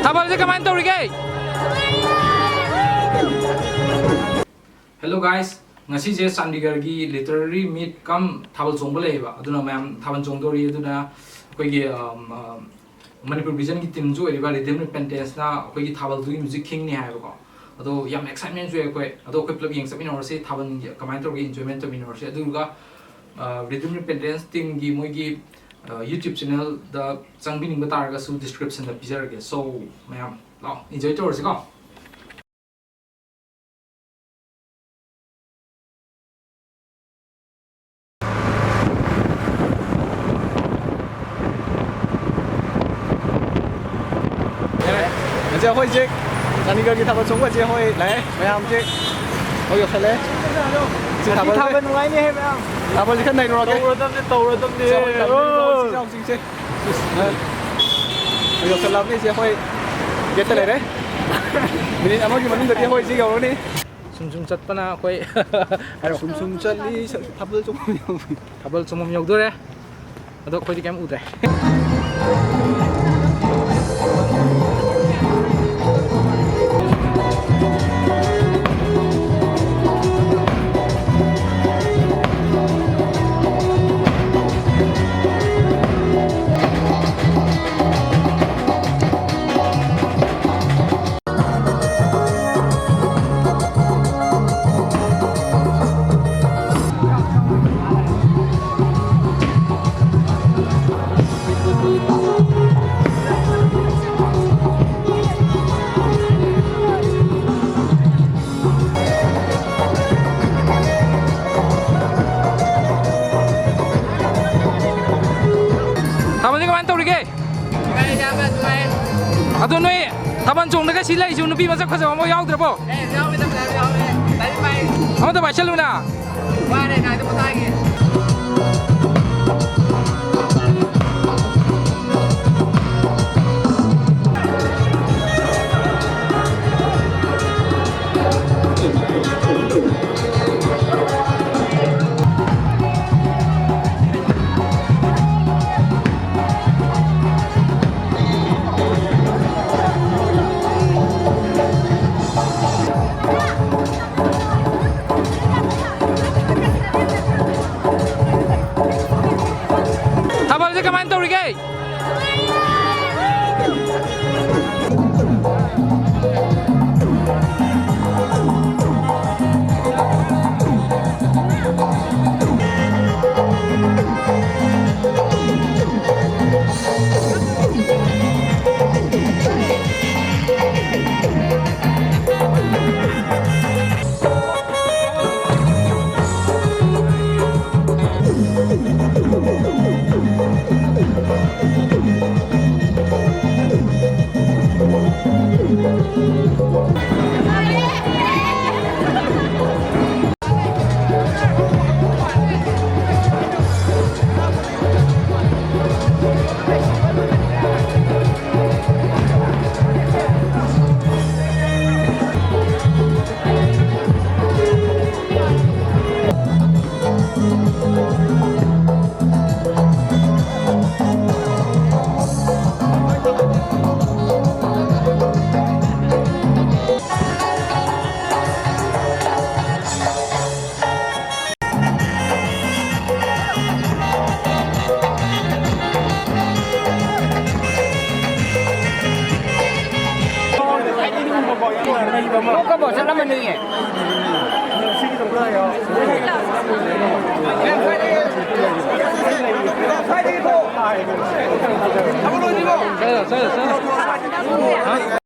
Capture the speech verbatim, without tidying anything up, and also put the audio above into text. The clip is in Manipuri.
ꯊꯥꯕꯜꯁꯦ ꯀꯃꯥꯏꯅ ꯇꯧꯔꯤꯒꯦ? Hello guys, ꯉꯁꯤꯁꯦ ꯆꯥꯟꯗꯤꯒꯔꯒꯤ literary meet cum ꯊꯥꯕꯜ ꯆꯣꯡꯕ ꯂꯩꯌꯦꯕ, ꯑꯗꯨꯅ ꯃꯌꯥꯝ ꯊꯥꯕꯜ ꯆꯣꯡꯗꯧꯔꯤ꯫ ꯑꯗꯨꯅ ꯑꯩꯈꯣꯏꯒꯤ, ꯑꯝ, ꯑꯝ, ꯃꯅꯤꯄꯨꯔ ꯚꯤꯖꯟꯒꯤ ꯇꯤꯝꯁꯨ ꯑꯣꯏꯔꯤꯕ Rhythm Repentanceꯅ ꯑꯩꯈꯣꯏꯒꯤ ꯊꯥꯕꯜꯗꯨꯒꯤ ꯃ꯭ꯌꯨꯖꯤꯛ ꯈꯤꯡꯅꯤ ꯍꯥꯏꯕꯀꯣ꯫ ꯑꯗꯣ ꯌꯥꯝ ꯑꯦꯛꯁꯥꯏꯠꯃꯦꯟꯁꯨ ꯑꯣꯏ ꯑꯩꯈꯣꯏ꯫ ꯑꯗꯣ ꯑꯩꯈꯣꯏ ꯄꯨꯂꯞ ꯌꯦꯡ ꯆꯠꯃꯤꯟꯅꯔꯁꯤ, ꯊꯥꯕꯜ ꯀꯃꯥꯏꯅ ꯇꯧꯔꯒ ꯏꯟꯖꯣꯏꯃꯦꯟ ꯇꯧꯃꯤꯟꯅꯔꯁꯤ꯫ ꯑꯗꯨꯒ, ꯑ, Rhythm Repentance ꯇꯤꯝꯒꯤ ꯃꯣꯏꯒꯤ, ꯑ, YouTube ꯆꯦꯅꯦꯜꯗ ꯆꯪꯕꯤꯅꯤꯡꯕ ꯇꯥꯔꯒꯁꯨ ꯗꯤꯁꯀ꯭ꯔꯤꯞꯁꯟꯗ ꯄꯤꯖꯔꯒꯦ꯫ So, ꯃꯌꯥꯝ ꯂꯥꯛꯑꯣ, ꯏꯟꯖꯣꯏ ꯇꯧꯔꯁꯤꯀꯣ꯫ ꯉꯁꯤ ꯑꯩꯈꯣꯏꯁꯦ ꯆꯥꯟꯗꯤꯒꯔꯒꯤ ꯊꯥꯕꯜ ꯆꯣꯡꯕꯁꯦ ꯍꯣꯏ ꯂꯥꯛꯑꯦ ꯃꯌꯥꯝꯁꯦ꯫ ꯍꯣꯏ ꯌꯧꯁꯜꯂꯦ꯫ ꯁꯤ ꯉꯁꯤ ꯊꯥꯕꯜꯁꯦ ꯊꯥꯕꯜ ꯅꯨꯡꯉꯥꯏꯅꯤꯍꯦ ꯃꯌꯥꯝ꯫ ꯊꯥꯕꯜꯁꯦ ꯈꯔ ꯅꯩꯔꯨꯔꯒꯦ꯫ ꯇꯧꯔꯗꯕꯅꯤ, ꯇꯧꯔꯗꯕꯅꯤ꯫ ꯁꯤ ꯑꯩꯈꯣꯏ ꯇꯧꯔꯗꯕꯅꯤ꯫ ꯏꯆꯥꯎꯁꯤꯡꯁꯦ꯫ ꯑ, ꯌꯧꯁꯜꯂꯕꯅꯤ ꯏꯆꯦ, ꯑꯩꯈꯣꯏ ꯒꯦꯠꯇ ꯂꯩꯔꯦ꯫ ꯃꯤꯅꯤꯠ ꯑꯃꯒꯤ ꯃꯅꯨꯡꯗꯗꯤ ꯑꯩꯈꯣꯏ ꯏꯆꯦ ꯌꯧꯔꯅꯤ꯫ ꯁꯨꯝ ꯁꯨꯝ ꯆꯠꯄꯅ ꯑꯩꯈꯣꯏ ꯍꯥꯏꯔꯣ꯫ ꯁꯨꯝ ꯁꯨꯝ ꯆꯠꯂꯤ, ꯊꯥꯕꯜ ꯆꯣꯡꯐꯝ ꯌꯧꯔꯦ꯫ ꯊꯥꯕꯜ ꯆꯣꯡꯐꯝ ꯌꯧꯗꯣꯔꯦ꯫ ꯑꯗꯣ ꯑꯩꯈꯣꯏꯗꯤ ꯀꯩꯝ ꯎꯗ꯭ꯔꯦ꯫ ꯊꯥꯕꯜꯁꯦ ꯀꯃꯥꯏꯅ ꯇꯧꯔꯤꯒꯦ? ꯅꯨꯡꯉꯥꯏ, ꯏꯌꯥꯝꯕ, ꯅꯨꯡꯉꯥꯏ꯫ ꯑꯗꯣ ꯅꯣꯏ ꯊꯥꯕꯜ ꯆꯣꯡꯗꯒ ꯁꯤ ꯂꯩꯁꯤꯕꯨ ꯅꯨꯄꯤ ꯃꯁꯛ ꯐꯖꯕ ꯑꯃ ꯌꯥꯎꯗ꯭ꯔꯕꯣ? ꯑꯦ, ꯌꯥꯎꯋꯦ, ꯌꯥꯎꯋꯦ, ꯌꯥꯎꯋꯦ꯫ ꯂꯥꯏꯔꯤꯛ ꯄꯥꯏ꯫ ꯑꯃꯗ ꯄꯥꯏꯁꯜꯂꯨꯅ꯫ ꯋꯥꯔꯦ, ꯉꯥꯏꯗ ꯄꯣꯊꯥꯒꯦ꯫ ꯀꯣꯛꯀꯕꯣ ꯆꯠꯂꯝꯃꯅꯤꯌꯦ꯫ ꯆꯠꯂꯣ, ꯆꯠꯂꯣ, ꯆꯠꯂꯣ꯫